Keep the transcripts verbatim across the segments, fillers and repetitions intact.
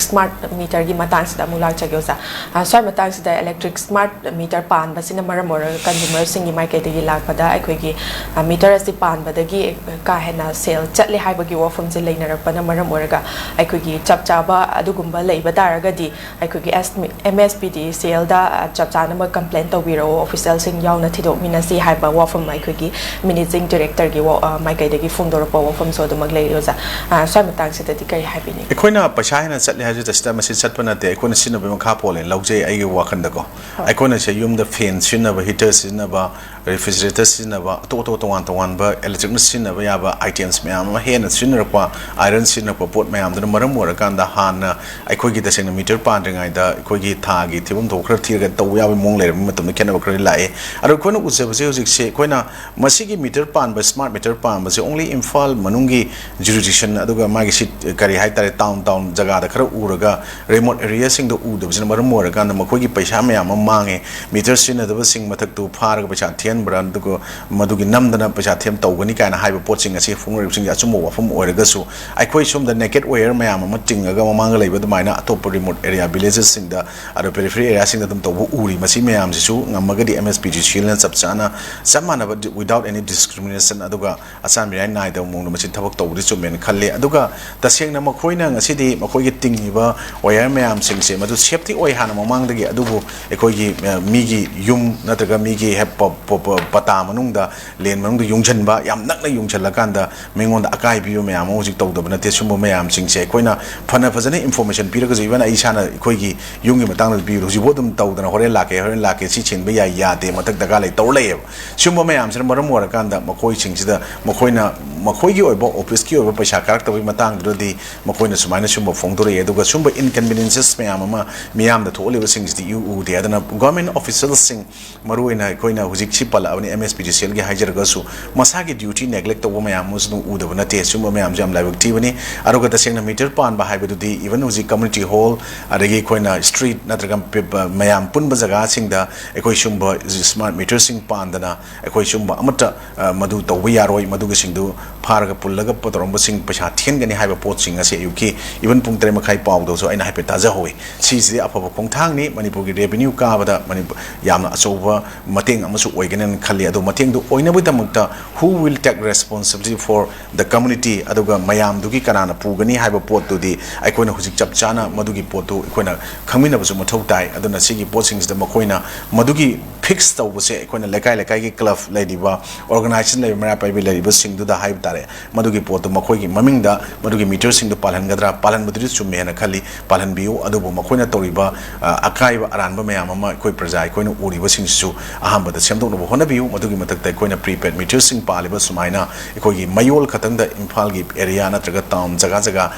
Smart ꯃꯤꯇꯔꯒꯤ ꯃꯇꯥꯡꯁꯤꯗ ꯑꯃꯨꯛ ꯂꯥꯛꯆꯒꯦ ꯑꯣꯖꯥ꯫ ꯑ, ꯁ꯭ꯋꯥꯏ ꯃꯇꯥꯡꯁꯤꯗ ꯏꯂꯦꯛꯇ꯭ꯔꯤꯛ ꯁ꯭ꯃꯥꯔꯠ ꯃꯤꯇꯔ ꯄꯥꯟꯕꯁꯤꯅ ꯃꯔꯝ ꯑꯣꯏꯔꯒ ꯀꯟꯖꯨꯃꯔꯁꯤꯡꯒꯤ ꯃꯥꯏꯀꯩꯗꯒꯤ ꯂꯥꯛꯄꯗ ꯑꯩꯈꯣꯏꯒꯤ, ꯑ, ꯃꯤꯇꯔ ꯑꯁꯤ ꯄꯥꯟꯕꯗꯒꯤ ꯀꯥ ꯍꯦꯟꯅ ꯁꯦꯜ ꯆꯠꯂꯦ ꯍꯥꯏꯕꯒꯤ ꯋꯥꯐꯝꯁꯦ ꯂꯩꯅꯔꯛꯄꯅ ꯃꯔꯝ ꯑꯣꯏꯔꯒ ꯑꯩꯈꯣꯏꯒꯤ ꯆꯞ ꯆꯥꯕ ꯑꯗꯨꯒꯨꯝꯕ ꯂꯩꯕ ꯇꯥꯔꯒꯗꯤ ꯑꯩꯈꯣꯏꯒꯤ ꯑꯦꯁ-, ꯑꯦꯝ ꯑꯦꯁ ꯄꯤ ꯗꯤ ꯁꯤ ꯑꯦꯜꯗ, ꯑ, ꯆꯞ ꯆꯥꯅ ꯃꯣꯏ ꯀꯝꯄ꯭ꯂꯦꯟ ꯇꯧꯕꯤꯔꯛꯑꯣ, ꯑꯣꯐꯤꯁꯤꯌꯦꯜꯁꯤꯡ ꯌꯥꯎꯅ ꯊꯤꯗꯣꯛꯃꯤꯟꯅꯁꯤ ꯍꯥꯏꯕ ꯋꯥꯐꯝ ꯑꯩꯈꯣꯏꯒꯤ ꯃꯦꯅꯦꯖꯤꯡ ꯗꯤꯔꯦꯛꯇꯔꯒꯤ ꯋꯥ-, ꯑ, ꯃꯥꯏꯀꯩꯗꯒꯤ ꯐꯣꯡꯗꯣꯔꯛꯄ ꯋꯥꯐꯝꯁꯨ ꯑꯗꯨꯃꯛ ꯂꯩꯔꯤ ꯑꯣꯖꯥ꯫ ꯑ, ꯁ꯭ꯋꯥꯏ ꯃꯇꯥꯡꯁꯤꯗꯗꯤ ꯀꯔꯤ ꯍꯥꯏꯕꯤꯅꯤꯡꯉꯤ? ꯑꯩꯈꯣꯏꯅ ꯄꯩꯁꯥ ꯍꯦꯟꯅ ꯆꯠꯂꯦ ꯍꯥꯏꯁꯦ ꯇꯁꯦꯡꯅ ꯃꯁꯤ ꯆꯠꯄ ꯅꯠꯇꯦ, ꯑꯩꯈꯣꯏꯅ ꯁꯤꯖꯤꯟꯅꯕꯒꯤ ꯃꯈꯥ ꯄꯣꯜꯂꯦ ꯂꯧꯖꯩ ꯑꯩꯒꯤ ꯋꯥꯈꯜꯗꯀꯣ꯫ ꯍꯣꯏ꯫ ꯑꯩꯈꯣꯏꯅ ꯁꯦ ꯌꯨꯝꯗ ꯐꯦꯟ ꯁꯤꯖꯤꯟꯅꯕ, ꯍꯤꯇꯔ ꯁꯤꯖꯤꯟꯅꯕ, ꯔꯦꯐ꯭ꯔꯤꯖꯔꯦꯇꯔ ꯁꯤꯖꯤꯟꯅꯕ, ꯑꯇꯣꯞ ꯑꯇꯣꯞ ꯇꯣꯉꯥꯟ ꯇꯣꯉꯥꯟꯕ ꯏꯂꯦꯛꯇ꯭ꯔꯤꯛꯅ ꯁꯤꯖꯤꯟꯅꯕ ꯌꯥꯕ ꯑꯥꯏꯇꯦꯝꯁ ꯃꯌꯥꯝ ꯑꯃ ꯍꯦꯟꯅ ꯁꯤꯖꯤꯟꯅꯔꯛꯄ, ꯑꯥꯏꯔꯟ ꯁꯤꯖꯤꯟꯅꯔꯛꯄ ꯄꯣꯠ ꯃꯌꯥꯝꯗꯨꯅ ꯃꯔꯝ ꯑꯣꯏꯔꯀꯥꯟꯗ ꯍꯥꯟꯅ ꯑꯩꯈꯣꯏꯒꯤ ꯇꯁꯦꯡꯅ ꯃꯤꯇꯔ ꯄꯥꯟꯗ꯭ꯔꯤꯉꯩꯗ ꯑꯩꯈꯣꯏꯒꯤ ꯊꯥꯒꯤ ꯊꯤꯐꯝ ꯊꯣꯛꯄ ꯈꯔ ꯊꯤꯔꯒ ꯇꯧꯕ ꯌꯥꯕꯒꯤ ꯃꯑꯣꯡ ꯂꯩꯔꯝꯕ ꯃꯇꯝꯗ ꯈꯦꯠꯅꯕ ꯈꯔ ꯂꯥꯛꯑꯦ꯫ ꯑꯗꯣ ꯑꯩꯈꯣꯏꯅ ꯎꯖꯕꯁꯦ ꯍꯧꯖꯤꯛꯁꯦ ꯑꯩꯈꯣꯏꯅ ꯃꯁꯤꯒꯤ ꯃꯤꯇꯔ ꯄꯥꯟꯕ, ꯁ꯭ꯃꯥꯔꯠ ꯃꯤꯇꯔ ꯄꯥꯟꯕꯁꯦ only ꯏꯝꯐꯥꯜ ꯃꯅꯨꯡꯒꯤ ꯖꯨꯔꯤꯗꯤꯛꯁꯟ ꯑꯗꯨꯒ ꯃꯥꯒꯤ ꯁꯤ ꯀꯔꯤ ꯍꯥꯏꯇꯥꯔꯦ, ꯇꯥꯎꯟ ꯇꯥꯎꯟ ꯖꯒꯥꯗ ꯈꯔ ꯎꯔꯒ ꯔꯤꯃꯣꯠ ꯑꯦꯔꯤꯌꯥꯁꯤꯡꯗ ꯎꯗꯕꯁꯤꯅ ꯃꯔꯝ ꯑꯣꯏꯔꯀꯥꯟꯗ ꯃꯈꯣꯏꯒꯤ ꯄꯩꯁꯥ ꯃꯌꯥꯝ ꯑꯃ ꯃꯥꯡꯉꯦ꯫ ꯃꯤꯇꯔ ꯁꯤꯖꯤꯟꯅꯗꯕꯁꯤꯡ ꯃꯊꯛꯇꯨ ꯐꯥꯔꯒ ꯄꯩꯁꯥ ꯊꯤꯍꯟꯕ꯭ꯔꯥ, ꯑꯗꯨꯒ ꯃꯗꯨꯒꯤ ꯅꯝꯗꯅ ꯄꯩꯁꯥ ꯊꯤꯍꯟ ꯇꯧꯒꯅꯤ ꯀꯥꯏꯅ ꯍꯥꯏꯕ ꯄꯣꯠꯁꯤꯡ ꯑꯁꯤ ꯐꯣꯡꯅꯔꯤꯕꯁꯤꯡꯁꯦ ꯑꯆꯨꯝꯕ ꯋꯥꯐꯝ ꯑꯣꯏꯔꯒꯁꯨ, ꯑꯩꯈꯣꯏ ꯁꯣꯝꯗ ꯅꯦꯀꯦꯠ ꯋꯥꯌꯔ ꯃꯌꯥꯝ ꯑꯃ ꯆꯤꯡꯉꯒ ꯃꯃꯥꯡꯗ ꯂꯩꯕ ꯑꯗꯨꯃꯥꯏꯅ ꯑꯇꯣꯞꯄ ꯔꯤꯃꯣꯠ ꯑꯦꯔꯤꯌꯥ ꯚꯤꯂꯦꯖꯦꯁꯁꯤꯡꯗ, ꯑꯗꯣ ꯄꯦꯔꯤꯐꯦꯔꯤ ꯑꯦꯔꯤꯌꯥꯁꯤꯡꯗ ꯑꯗꯨꯝ ꯇꯧꯕ ꯎꯔꯤ꯫ ꯃꯁꯤ ꯃꯌꯥꯝꯁꯤꯁꯨ ꯉꯝꯃꯒꯗꯤ ꯑꯦꯝ ꯑꯦꯁ ꯄꯤ ꯗꯤ ꯁꯤ ꯑꯦꯜꯅ ꯆꯞ ꯆꯥꯅ, ꯆꯞ ꯃꯥꯟꯅꯕ, without any discrimination, ꯑꯗꯨꯒ ꯑꯆꯥꯟ ꯃꯤꯔꯥꯏ ꯅꯥꯏꯗꯕ ꯃꯑꯣꯡꯗ ꯃꯁꯤ ꯊꯕꯛ ꯇꯧꯕꯗꯤ ꯆꯨꯝꯃꯦꯅ ꯈꯜꯂꯤ꯫ ꯑꯗꯨꯒ ꯇꯁꯦꯡꯅ ꯃꯈꯣꯏꯅ ꯉꯁꯤꯗꯤ ꯃꯈꯣꯏꯒꯤ ꯇꯤꯡꯉꯤꯕ ꯋꯥꯌꯔ ꯃꯌꯥꯝꯁꯤꯡꯁꯦ ꯃꯗꯨ ꯁꯦꯐꯇꯤ ꯑꯣꯏ ꯍꯥꯟꯅ ꯃꯃꯥꯡꯗꯒꯤ, ꯑꯗꯨꯕꯨ ꯑꯩꯈꯣꯏꯒꯤ, ꯑ, ꯃꯤꯒꯤ ꯌꯨꯝ ꯅꯠꯇ꯭ꯔꯒ ꯃꯤꯒꯤ ꯍꯦ-, ꯄ-, ꯄ-, ꯄ-, ꯄꯇꯥ ꯃꯅꯨꯡꯗ, ꯂꯦꯟ ꯃꯅꯨꯡꯗ ꯌꯨꯡꯁꯤꯟꯕ, ꯌꯥꯝ ꯅꯛꯅ ꯌꯨꯡꯁꯤꯜꯂꯀꯥꯟꯗ ꯃꯤꯉꯣꯟꯗ ꯑꯀꯥꯏ ꯄꯤꯕ ꯃꯌꯥꯝ ꯑꯃ ꯍꯧꯖꯤꯛ ꯇꯧꯗꯕ ꯅꯠꯇꯦ꯫ ꯁꯨꯝꯕ ꯃꯌꯥꯝꯁꯤꯡꯁꯦ ꯑꯩꯈꯣꯏꯅ ꯐꯅ ꯐꯖꯅ ꯏꯟꯐꯣꯔꯃꯦꯁꯟ ꯄꯤꯔꯒꯁꯨ, even ꯑꯩ ꯏꯁꯥꯅ ꯑꯩꯈꯣꯏꯒꯤ ꯌꯨꯝꯒꯤ ꯃꯇꯥꯡꯗ ꯄꯤꯕꯗ ꯍꯧꯖꯤꯛꯐꯥꯎ ꯑꯗꯨꯝ ꯇꯧꯗꯅ ꯍꯣꯔꯦꯟ ꯂꯥꯛꯀꯦ, ꯍꯣꯔꯦꯟ ꯂꯥꯛꯀꯦ, ꯁꯤ ꯁꯤꯟꯕ ꯌꯥꯏ, ꯌꯥꯗꯦ, ꯃꯊꯛ ꯗꯔꯀꯥꯔ ꯂꯩ ꯇꯧꯔ ꯂꯩꯌꯦꯕ꯫ ꯁꯤꯒꯨꯝꯕ ꯃꯌꯥꯝꯁꯤꯅ ꯃꯔꯝ ꯑꯣꯏꯔꯀꯥꯟꯗ ꯃꯈꯣꯏꯁꯤꯡꯁꯤꯗ ꯃꯈꯣꯏꯅ ꯃꯈꯣꯏꯒꯤ ꯑꯣꯏꯕ ꯑꯣꯐꯤꯁꯀꯤ ꯑꯣꯏꯕ ꯄꯩꯁꯥ ꯀꯥꯔꯛꯇꯕꯒꯤ ꯃꯇꯥꯡꯗꯨꯗꯗꯤ ꯃꯈꯣꯏꯅ ꯁꯨꯃꯥꯏꯅ ꯁꯤꯒꯨꯝꯕ ꯐꯣꯡꯗꯣꯔꯛꯑꯦ꯫ ꯑꯗꯨꯒ ꯁꯤꯒꯨꯝꯕ ꯏꯟꯀꯟꯚꯤꯅꯤꯌꯦꯟꯁꯦꯁ ꯃꯌꯥꯝ ꯑꯃ ꯃꯤꯌꯥꯝꯗ ꯊꯣꯛꯍꯜꯂꯤꯕꯁꯤꯡꯁꯤꯗꯤ ꯏꯎ ꯎꯗꯦ꯫ ꯑꯗꯨꯅ ꯒꯣꯔꯃꯦꯟ ꯑꯣꯐꯤꯁꯦꯜꯁꯤꯡ, ꯃꯔꯨꯑꯣꯏꯅ ꯑꯩꯈꯣꯏꯅ ꯍꯧꯖꯤꯛ ꯁꯤ ꯄꯜꯂꯛꯑꯕꯅꯤ, ꯑꯦꯝ ꯑꯦꯁ ꯄꯤ ꯗꯤ ꯁꯤ ꯑꯦꯜꯒꯤ ꯍꯥꯏꯖꯔꯒꯁꯨ, ꯃꯁꯥꯒꯤ ꯗ꯭ꯌꯨꯇꯤ ꯅꯦꯒ꯭ꯂꯦꯛ ꯇꯧꯕ ꯃꯌꯥꯝ ꯑꯃꯁꯨ ꯑꯗꯨꯝ ꯎꯗꯕ ꯅꯠꯇꯦ꯫ ꯁꯤꯒꯨꯝꯕ ꯃꯌꯥꯝꯁꯦ ꯌꯥꯝ ꯂꯥꯏꯕꯛ ꯊꯤꯕꯅꯤ꯫ ꯑꯗꯨꯒ ꯇꯁꯦꯡꯅ ꯃꯤꯇꯔ ꯄꯥꯟꯕ ꯍꯥꯏꯕꯗꯨꯗꯤ even ꯍꯧꯖꯤꯛ ꯀꯝꯃ꯭ꯌꯨꯅꯤꯇꯤ ꯍꯣꯜ, ꯑꯗꯒꯤ ꯑꯩꯈꯣꯏꯅ ꯁ꯭ꯇ꯭ꯔꯤꯠ ꯅꯠꯇ꯭ꯔꯒ ꯄꯤ-, ꯄ-, ꯃꯌꯥꯝ ꯄꯨꯟꯕ ꯖꯒꯥꯁꯤꯡꯗ ꯑꯩꯈꯣꯏ ꯁꯤꯒꯨꯝꯕ ꯁ꯭ꯃꯥꯔꯠ ꯃꯤꯇꯔꯁꯤꯡ ꯄꯥꯟꯗꯅ ꯑꯩꯈꯣꯏ ꯁꯤꯒꯨꯝꯕ ꯑꯃꯠꯇ, ꯑ, ꯃꯗꯨ ꯇꯧꯕ ꯌꯥꯔꯣꯏ꯫ ꯃꯗꯨꯒꯤꯁꯤꯡꯗꯨ ꯐꯥꯔꯒ ꯄꯨꯜꯂꯒ ꯄꯣꯠ ꯇꯧꯔꯝꯕꯁꯤꯡ ꯄꯩꯁꯥ ꯊꯤꯍꯟꯒꯅꯤ ꯍꯥꯏꯕ ꯄꯣꯠꯁꯤꯡ ꯑꯁꯤ ꯑꯌꯨꯛꯀꯤ even ꯄꯨꯡ ꯇꯔꯦꯠ ꯃꯈꯥꯏ ꯄꯥꯎꯗꯁꯨ ꯑꯩꯅ ꯍꯥꯏꯐꯦꯠ ꯇꯥꯖꯍꯧꯋꯤ꯫ ꯁꯤꯁꯤꯗꯤ ꯑꯐꯕ ꯈꯣꯡꯊꯥꯡꯅꯤ꯫ ꯃꯅꯤꯄꯨꯔꯒꯤ revenue ꯀꯥꯕꯗ ꯃꯅꯤꯄꯨꯔ ꯌꯥꯝꯅ ꯑꯆꯧꯕ ꯃꯇꯦꯡ ꯑꯃꯁꯨ ꯑꯣꯏꯒꯅꯤꯅ ꯈꯜꯂꯤ꯫ ꯑꯗꯣ ꯃꯇꯦꯡꯗꯨ ꯑꯣꯏꯅꯕꯒꯤꯗꯃꯛꯇ who will take responsibility for the community, ꯑꯗꯨꯒ ꯃꯌꯥꯝꯗꯨꯒꯤ ꯀꯅꯥꯅ ꯄꯨꯒꯅꯤ ꯍꯥꯏꯕ ꯄꯣꯠꯇꯨꯗꯤ ꯑꯩꯈꯣꯏꯅ ꯍꯧꯖꯤꯛ ꯆꯞ ꯆꯥꯅ ꯃꯗꯨꯒꯤ ꯄꯣꯠꯇꯨ ꯑꯩꯈꯣꯏꯅ ꯈꯪꯃꯤꯟꯅꯕꯁꯨ ꯃꯊꯧ ꯇꯥꯏ꯫ ꯑꯗꯨꯅ ꯁꯤꯒꯤ ꯄꯣꯠꯁꯤꯡꯁꯤꯗ ꯃꯈꯣꯏꯅ ꯃꯗꯨꯒꯤ fix ꯇꯧꯕꯁꯦ ꯑꯩꯈꯣꯏꯅ ꯂꯩꯀꯥꯏ ꯂꯩꯀꯥꯏꯒꯤ club ꯂꯩꯔꯤꯕ, organization ꯂꯩꯔꯤꯕ, ꯃꯩꯔꯥ ꯄꯥꯏꯕꯤ ꯂꯩꯔꯤꯕꯁꯤꯡꯗꯨꯗ ꯍꯥꯏꯕ ꯇꯥꯔꯦ꯫ ꯃꯗꯨꯒꯤ ꯄꯣꯠꯇꯨ ꯃꯈꯣꯏꯒꯤ ꯃꯃꯤꯡꯗ ꯃꯗꯨꯒꯤ meterꯁꯤꯡꯗꯨ ꯄꯥꯜꯍꯟꯒꯗ꯭ꯔꯥ? ꯄꯥꯜꯍꯟꯕꯗꯨꯗꯤ ꯆꯨꯝꯃꯦꯅ ꯈꯜꯂꯤ, ꯄꯥꯜꯍꯟꯕꯤꯌꯨ꯫ ꯑꯗꯨꯕꯨ ꯃꯈꯣꯏꯅ ꯇꯧꯔꯤꯕ, ꯑ, ꯑꯀꯥꯏꯕ ꯑꯔꯥꯟꯕ ꯃꯌꯥꯝ ꯑꯃ ꯑꯩꯈꯣꯏ ꯄ꯭ꯔꯖꯥ ꯑꯩꯈꯣꯏꯅ ꯎꯔꯤꯕꯁꯤꯡꯁꯤꯁꯨ ꯑꯍꯥꯟꯕꯗ ꯁꯦꯝꯗꯣꯛꯅꯕ ꯍꯣꯠꯅꯕꯤꯌꯨ꯫ ꯃꯗꯨꯒꯤ ꯃꯊꯛꯇ ꯑꯩꯈꯣꯏꯅ prepaid meterꯁꯤꯡ ꯄꯥꯜꯂꯤꯕ ꯁꯨꯃꯥꯏꯅ ꯑꯩꯈꯣꯏꯒꯤ ꯃꯌꯣꯜ ꯈꯛꯇꯪꯗ, ꯏꯝꯐꯥꯜꯒꯤ area ꯅꯠꯇ꯭ꯔꯒ town ꯖꯒꯥ ꯖꯒꯥ,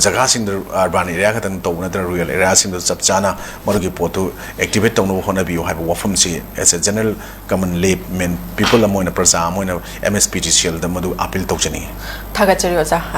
ꯖꯒꯥꯁꯤꯡꯗ, urban area ꯈꯛꯇꯪ ꯇꯧꯕ ꯅꯠꯇꯅ rural areaꯁꯤꯡꯗ ꯆꯞ ꯆꯥꯅ ꯃꯗꯨꯒꯤ ꯄꯣꯠꯇꯨ activate ꯇꯧꯅꯕ ꯍꯣꯠꯅꯕꯤꯌꯨ ꯍꯥꯏꯕ ꯋꯥꯐꯝꯁꯤ as a general common layman people ꯑꯃ ꯑꯣꯏꯅ, ꯄ꯭ꯔꯖꯥ ꯑꯃ ꯑꯣꯏꯅ, MSPTCLꯗ ꯃꯗꯨ appeal ꯇꯧꯖꯅꯤꯡꯏ꯫ ꯊꯥꯒꯠꯆꯔꯤ ꯑꯣꯖꯥ꯫